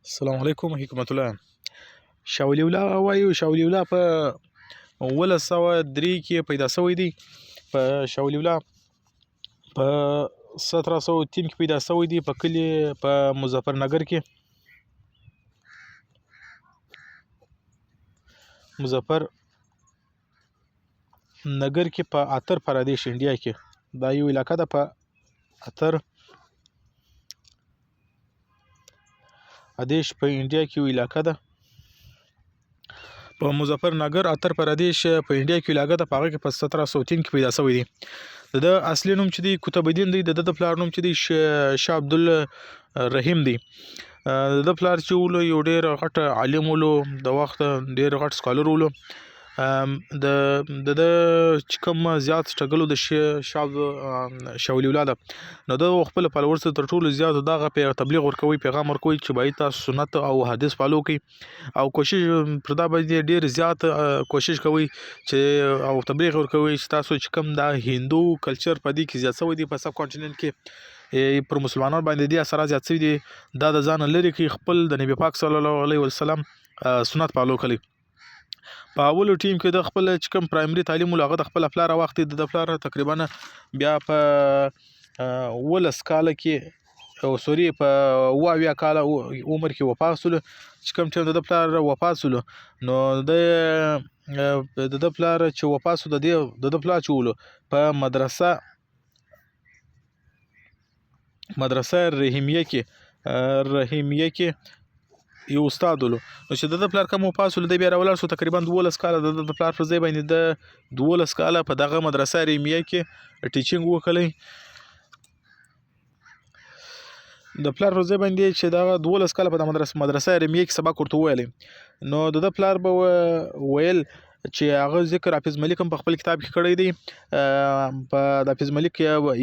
السلام علیکم. حکمت الله شاه ولی الله وایو. شاه ولی الله په 1703 کې پیدا شوی دی. په شاه ولی الله په 1703 کې پیدا شوی دی، په کلي په مظفر نګر کې، مظفر نګر کې، په اتر پرادیش، انډیا کې. دا یو علاقه ده په اتر ادیش، په انډیا کې یو علاقه ده. په مظفر نګر، اتر پردیش، په انډیا کې علاقه ده، په هغه کې په 1703 کې پیدا شوی دی. د ده اصلي نوم چې دی قطب الدین دی. د ده د پلار نوم چې دی شاه عبدالرحیم دی. د ده پلار چې ولو یو ډېر غټ عالم ولو، د وخت ډېر غټ scholar ولو. د د ده چې کوم زیات struggle د شاه ولی الله ده، نو ده خپل followers تر ټولو زیات دغه تبلیغ ورکوي، پیغام ورکوي چې باید تاسو سنت او حدیث follow کړئ او کوشش پر دا باندې ډیر زیات کوشش کوي چې او تبلیغ ورکوي چې تاسو چې کوم دا هندو culture په دې کې زیات شوی دی، په subcontinent کې پر مسلمانانو باندې دې اثرات زیات شوي دي، دا د ځانه لرې کړئ، خپل د نبی پاک صلی الله علیه وسلم سنت follow کړئ. په اولو ټیم کې د خپل چې کوم primary تعلیم ول، هغه د خپل پلار واخیست. د پلار تقریبا بیا په 17 کال کې او sorry، په 77 کال عمر کې وفات شول. چې کوم ټیم د پلار وفات شول، نو د د پلار چې وفات شو، د دې د پلار چې ولو په مدرسه رحیمیه کې یو استاد ولو. نو چې د پلار کوم وفات شول، دی بیا راولاړ شو. تقریبا 12 کاله د د پلار پر ځای باندې د 12 کاله په دغه مدرسه رحیمیه کې teaching وکړی. د پلار پر ځای باندې چې دغه 12 کاله په مدرسه رحیمیه کې سبق ورته وویلی، نو د ده پلار به ویل چې هغه ذکر حافظ ملک هم په خپل کتاب کې کړی دی. په د حافظ ملک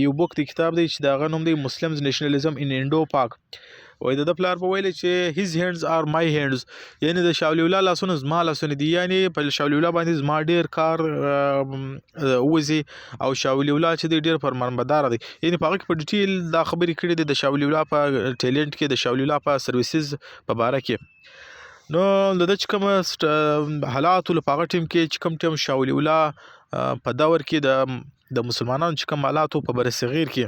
یو book دی، کتاب دی چې د هغه نوم دی Muslims Nationalism in Indo Pak. وای د ده پلار به ویل چې "His hands are my hands"، یعنی د شاه ولی الله لاسونه زما لاسونه دي، یعنی په شاه ولی الله باندې زما ډیر کار وځي او شاه ولی الله چې دی ډیر فرمانبردار دی. یعنی په هغه کې په detail دا خبرې کړې دي د شاه ولی الله په talent کې، د شاه ولی الله په services په باره کې. نو د ده چې کوم حالات ول په هغه ټیم کې، چې کوم ټیم شاه ولی الله په دور کې د مسلمانانو چې کوم حالات په برصغیر کې،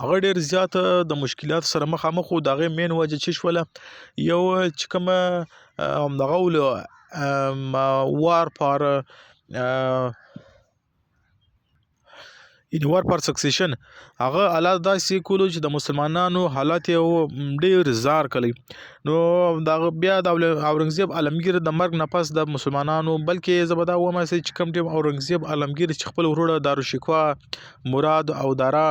هغه ډیر زیات د مشکلاتو سره مخامخ وو. د هغې main وجه چې شوله، یو چې کومه دغه ولو war for یعنی war for succession، هغه حالات داسې کولو چې د مسلمانانو حالت یې ډیر زار کړی. نو دا بیا د اورنګزیب عالمگیر د مرګ نه پس د مسلمانانو، بلکې زه به دا وایم چې کوم ټیم اورنګزیب عالمگیر چې خپل وروڼه داراشکوه، مراد او دارا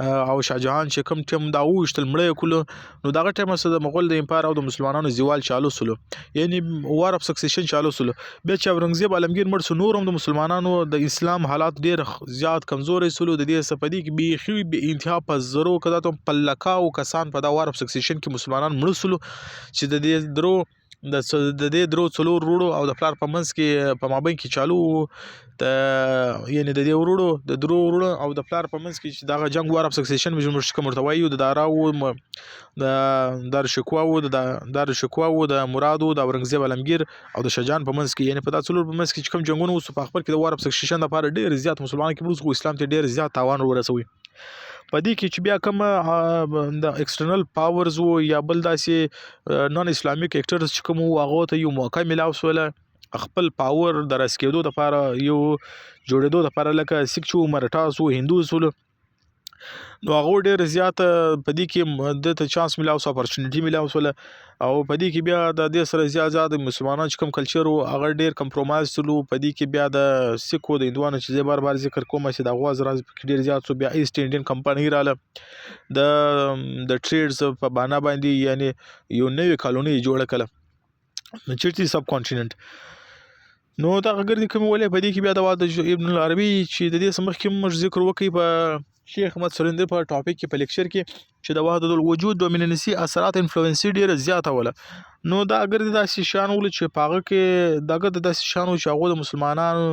او شاهجهان چې کوم ټیم دا وویشتل، مړه یې کړو، نو دغه ټیم سره د مغول د empire او د مسلمانانو زوال چالو سولو، یعنی war of succession چالو سولو. بیا چې اورنګزیب عالمگیر مړ سو، نور هم د مسلمانانو د اسلام حالات ډیر زیات کمزوري سولو. د دې څه په دې کې بیخي بې انتها په زرو کدا ته په لکاو کسان په دا war of succession کې مسلمانان مړه سولو، چې د دې درو څلور وروڼو او د پلار په منځ کې، په مابین کې چالو وو. د یعنی د دې وروڼو، د درو وروڼو او د پلار په منځ کې چې دغه جنګ war of succession موږ کوم ورته وایو، د دارا وو، د داراشکوه وو، د داراشکوه وو، د مراد وو، د اورنګزیب عالمگیر او د شاهجهان په منځ کې، یعنی په دا څلور په منځ کې چې کوم جنګونه وسو، په خپل کې د war of succession لپاره ډېر زیات مسلمانان کې مړه، اسلام ته ډېر زیات تاوان ورسوي. په دې کې چې بیا کوم د external powers وو یا بل داسې non Islamic actors چې کوم وو، هغه ته یو موقع ملاو سوله خپل power د رس کېدو دپاره، یو جوړېدو دپاره، لکه سیک چې وو، مرټاس وو، هندوس ولو. نو هغه ډېر زیات په دې کې ده ته چانس ملاو سو، opportunity ملاو سوله. او په دې کې بیا د دې سره زیات زیات مسلمانان چې کوم culture وو، هغه ډېر compromise سولو. په دې کې بیا د سیکو، د هندوانو چې زه بار بار ذکر کوم چې د هغو اثرات پکې ډېر زیات سو. بیا East Indian Company راله د trades په بهانه باندې، یعنی یو نوې کالوني جوړه کړه چیرته subcontinent. نو دغه ګردې کومې ولې په دې کې بیا د واده ابن العربي چې د دې څخه مخکې موږ ذکر وکړي په شیخ احمد سرندر په topic کې، په lecture کې، چې د وحدت الوجود dominancy اثرات influence ډیره زیاته وله. نو دا ګردې داسې شیان ول چې په هغه کې دا ګردې داسې شیان وو چې هغو د مسلمانانو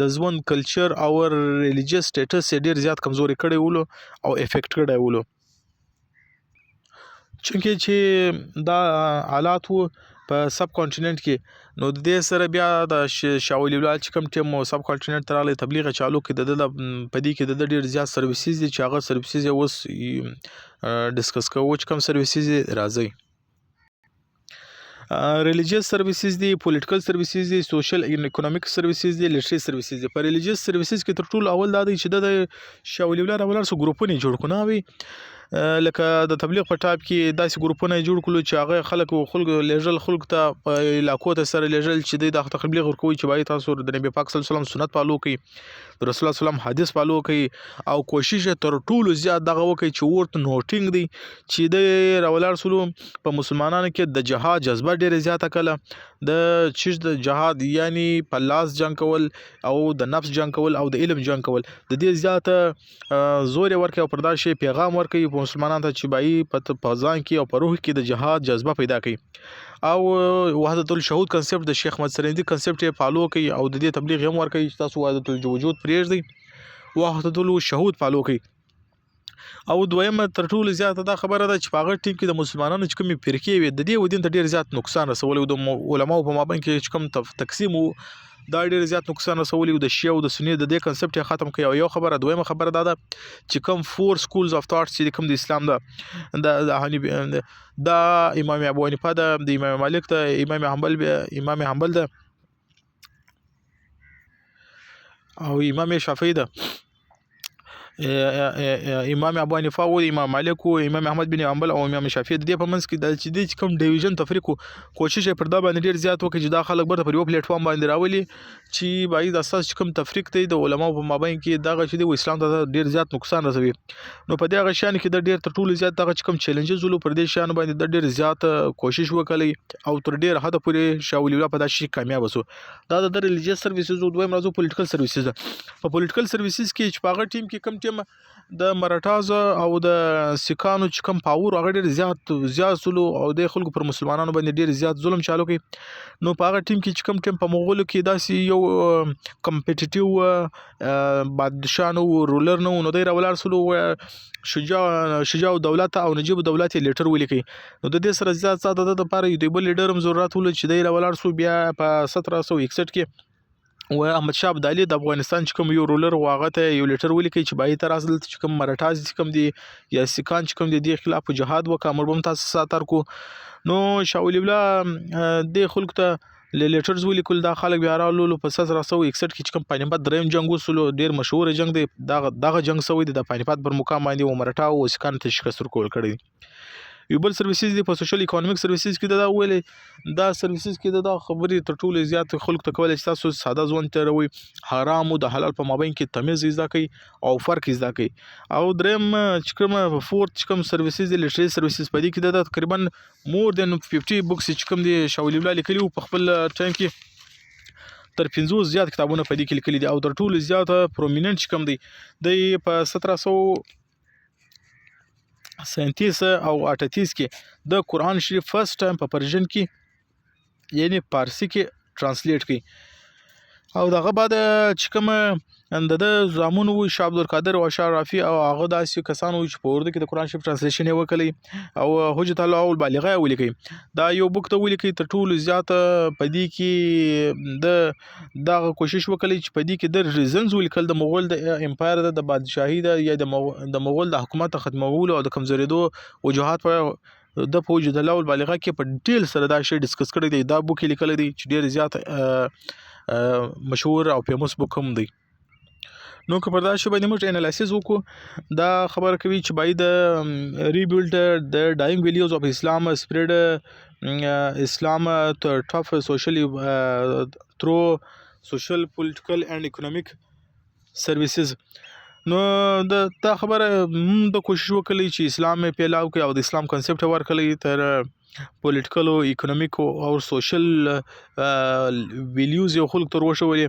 د ژوند culture او religious status یې ډیر زیات کمزوري کړی ولو او effect کړی ولو. چونکه چې دا حالات وو په سب کانټیننټ کې، نو د دې سره بیا د شاه ولی الله چې کوم ټیم سب کانټیننټ ته راغلی، تبلیغ یې چالو کړ. د ده په دې کې د ده ډېر زیات سرویسز دي چې هغه سرویسز یې اوس ډسکس کوو چې کوم سرویسز یې راځي. ریلیجیس سرویسز دي، پولیټیکل سرویسز دي، سوشل اینډ اکونومیک سرویسز دي، لټري سرویسز دي. په ریلیجیس سرویسز کې تر ټولو اول دا دی چې د شاه ولی الله راولاړ سو، ګروپونه یې جوړ کړو، نه وي لکه د تبلیغ په ټاپ کې داسې ګروپونه یې جوړ کړو چې هغه خلک خلکو لېږل، خلکو ته په علاقو ته سره لېږل چې دوی د تبلیغ ورکوي چې باید تاسو د نبي پاک صلی الله علیه وسلم سنت فالو کړئ، د رسول الله صلی الله علیه وسلم حدیث فالو کړئ، او کوشش یې تر ټولو زیات دغه وکړي چې ورته نوټینګ دی چې دی راولاړ سولو په مسلمانانو کې د جهاد جذبه ډېره زیاته کړه. د چیش د جهاد یعنی په لاس جنګ کول او د نفس جنګ کول او د علم جنګ کول، د دې زیاته زور یې ورکړي او پر دا شی پیغام ورکوي په مسلمانانو ته چې بایي په ځان کې او په روح کې د جهاد جذبه پیدا کړي، او وحدت الشهود کنسپټ د شیخ احمد سرندي کنسپټ یې فالو کوي، او د دې تبلیغ هم ورکوي چې تاسو وحدت الوجود پرېږدئ، وحدت الشهود فالو کوي. او دویمه تر ټولو زیاته دا خبره ده چې په هغه ټیم کې د مسلمانانو چې کومې فرقې وې، د دې ودین ته ډېر زیات نقصان رسولی و. د علماو په مابین کې چې کوم تقسیم و، دا ډېر زیات نقصان رسولی و. د شیعه او د سني د دې کنسپټ یې ختم کړ. او یو خبره، دویمه خبره دا ده چې کوم فور سکولز اف تاټس چې کوم د اسلام ده، د امام ابو حنیفه ده، د امام مالک ده، امام حنبل، امام حنبل ده او امام شافعي ده، امام ابو حنیفه او امام مالک او امام احمد بن حنبل او امام شافعي، د دې په منځ کې د چې د کوم ډیویژن تفریق، کوشش یې پر دا باندې ډیر زیات وکړي چې دا خلک برته پر یو پلیټ فارم باندې راولي چې باید اساس چې کوم تفریق دی د علماو په مابین کې، دغه چې دی اسلام ته ډیر زیات نقصان رسوي. نو په دې هغه شیان کې د ډیر تر ټولو زیات دغه چې کوم چیلنجز ولو، پر دې شیانو باندې د ډیر زیات کوشش وکړي او تر ډیر حده پورې شاه ولی الله په دا شي کامیاب شو. دا د ریلیجیس سرویسز. دویم راځو پولیټیکل سرویسز. په پولیټیکل سرویسز کې چې په هغه ټیم کې کوم ټیم د مرټاز او د سیکانو چې کوم پاور هغه ډیر زیات زیات سولو او د خلکو پر مسلمانانو باندې ډیر زیات ظلم چالو کوي، نو په هغه ټیم کې چې کوم ټیم په مغولو کې داسې یو کمپټیټیو بادشاه نو رولر نو، نو دی راولاړ سولو، شجاع دولت او نجیب دولت یې لیټر ولیکي. نو د دې سره زیات زیات د لپاره یو بل لیډر هم ضرورت ول چې دی راولاړ سو. بیا په 1761 کې و احمد شاه ابدالي د افغانستان چې کوم یو رولر و، هغه ته یو لیټر ولیکي چې باید ته راځه دلته چې کوم مرټاز چې کوم دي یا سیکان چې کوم دي، دې خلاف جهاد وکړه، موږ به هم تاسو ساتر کو. نو شاه ولی الله دې خلکو ته لیټرز ولیکل، دا خلک بیا رالولو. په 1761 کې چې کوم پانیپت دریم جنګ وسولو، ډیر مشهور جنګ دی، دغه جنګ سوی دی د پانیپت پر مقام باندې و مرټا او سیکان ته شکست ورکول کړی. یو بل سرویسز دی په سوشل اکونومیک سرویسز کې. دا ویلې دا سرویسز کې دا خبرې تر ټولو زیات خلکو ته کولای چې تاسو ساده ژوند تېروئ، حرام او د حلال په مابین کې تمیز زده کړئ او فرق زده کړئ. او دریم چې کوم فورت چې کوم سرویسز دی لټري سرویسز، په دې کې دا تقریبا مور دین 50 بوکس چې کوم دی شاه ولی الله لیکلي وو په خپل ټایم کې، تر 50 زیات کتابونه په دې کې لیکلي دي. او تر ټولو زیات پرومیننټ چې کوم دی، دی په 1737 او 38 کې د قرآن شریف فرست ټایم په پرژن کې یعنی پارسی کې ترانسلیټ کړي. او دغه بعد چې کوم د ده زامن وو، شاه عبدالقادر او شاه رافع، او هغه داسې کسان وو چې په اردو کې د قرآن شریف ترانسلیشن یې وکړی او حجت الله البالغه یې ولیکئ، دا یو بوک ته ولیکئ. تر ټولو زیاته په دې کې د دغه کوشش وکړي چې په دې کې د ریزنز ولیکل د مغول د امپایر د بادشاهي د یا د مغول د حکومت ختمولو او د کمزورېدو وجوهات په د په حجت الله البالغه کې په ډیل سره دا شی ډسکس کړی دی. دا بوک یې لیکلی دی چې ډېر زیات مشهور او فیموس بوک هم دی. نو که پر دا شی باندې موږ انالایسز وکړو، دا خبره کوي چې باید ریبیلډ د ډاینګ ویلیوز اف اسلام، سپریډ اسلام تر ټف سوشل ترو سوشل پولیټیکل اینډ اکونومیک سرویسز. نو د دا خبره د کوشش وکړي چې اسلام یې پیلاو کړي او د اسلام کنسپټ ورکړي تر پولیټیکل، اکونومیک او سوشل ویلیوز یو خلک تر وښولې.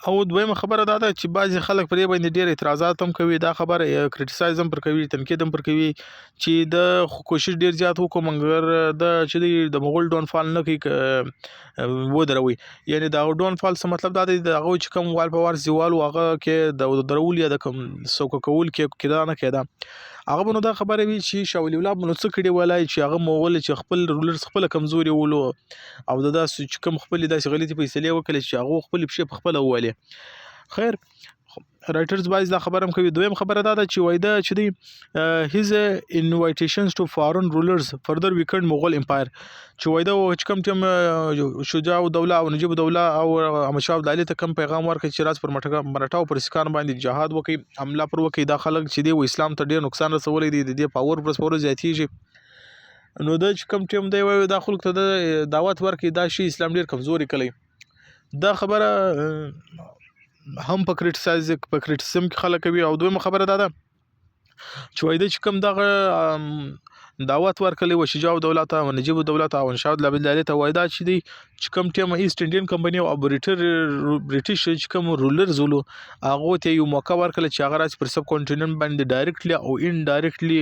او دویمه خبره دا ده چې بعضې خلک پر دې باندې ډېر اعتراضات هم کوي، دا خبره کریټیسایز هم پر کوي، تنقید هم پر کوي چې د خو کوشش ډېر زیات وکړو، مګر د چې دی د مغول ډون فال نه کوي ودروي. یعنی د ډون فال څه مطلب دا دی، د هغه چې کوم وال په وار زیوال و هغه کې د درول یا د کوم سوکه کول کې کېده نه کېده. هغه به نو دا خبره وي چې شاه ولی الله به نو څه کړي ولای چې هغه مغول چې خپل رولرز خپله کمزوري ولو او د داسې چې کوم خپلې داسې غلطې فیصلې وکړې چې هغه خپلې پښې په خپله ووهلې. خیر، رایټرز باید دا خبره هم کوي. دویم خبره دا ده چې وایي دا چې دی هیز انوایټیشنز ټو فارن رولرز فردر ویکنډ مغول امپایر، چې وایي دا چې کوم ټیم شجاع الدوله او نجیب الدوله او احمد شاه ابدالي ته کوم پیغام ورکړي چې راز پر مرټا او پر سیکان باندې جهاد وکړي، حمله پر وکړي، دا خلک چې دی و اسلام ته ډیر نقصان رسولی دی، د دې پاور ورځ په ورځ زیاتیږي. نو دا چې کوم ټیم دی وایي دا خلک ته د دعوت ورکړي، دا شی اسلام ډیر کمزوري کړی. دا خبره هم په کریټیسایز په کریټیسم کې خلک کوي. او دویمه خبره دا ده چې وایي چې کوم دغه دعوت ورکړی و شجاع الدوله ته او نجیب الدوله ته او شاه العبدالله ته، وایي دا چې دی چې کوم ټیم ایسټ انډین کمپنی او برټش چې کوم رولرز ولو هغو ته یو موقع ورکړه چې هغه راسي پر سب کانټیننټ باندې ډایرکټلی او انډایرکټلی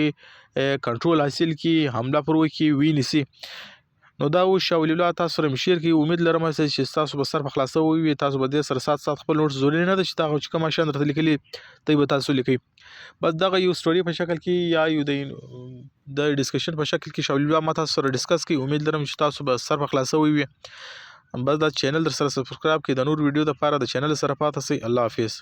کنټرول حاصل کی، حمله پر وکړي، وینیسي. نو دا و شاه ولی الله تاسو سره مې شیر کړي. امید لرم چې تاسو به سر په خلاصه وي، تاسو به دې سره سات سات خپل نوټس ضروري نه ده چې تاسو چې کوم شیان درته لیکلي دی به تاسو لیکئ. بس دغه یو سټوري په شکل کې یا یو د ډسکشن په شکل کې شاه ولی الله ما تاسو سره ډسکس کړي. امید لرم چې تاسو به سر په خلاصه وي. بس دا چینل در سره سبسکرایب کړئ، د نور ویډیو لپاره د چینل سره پاتې شئ. الله حافظ.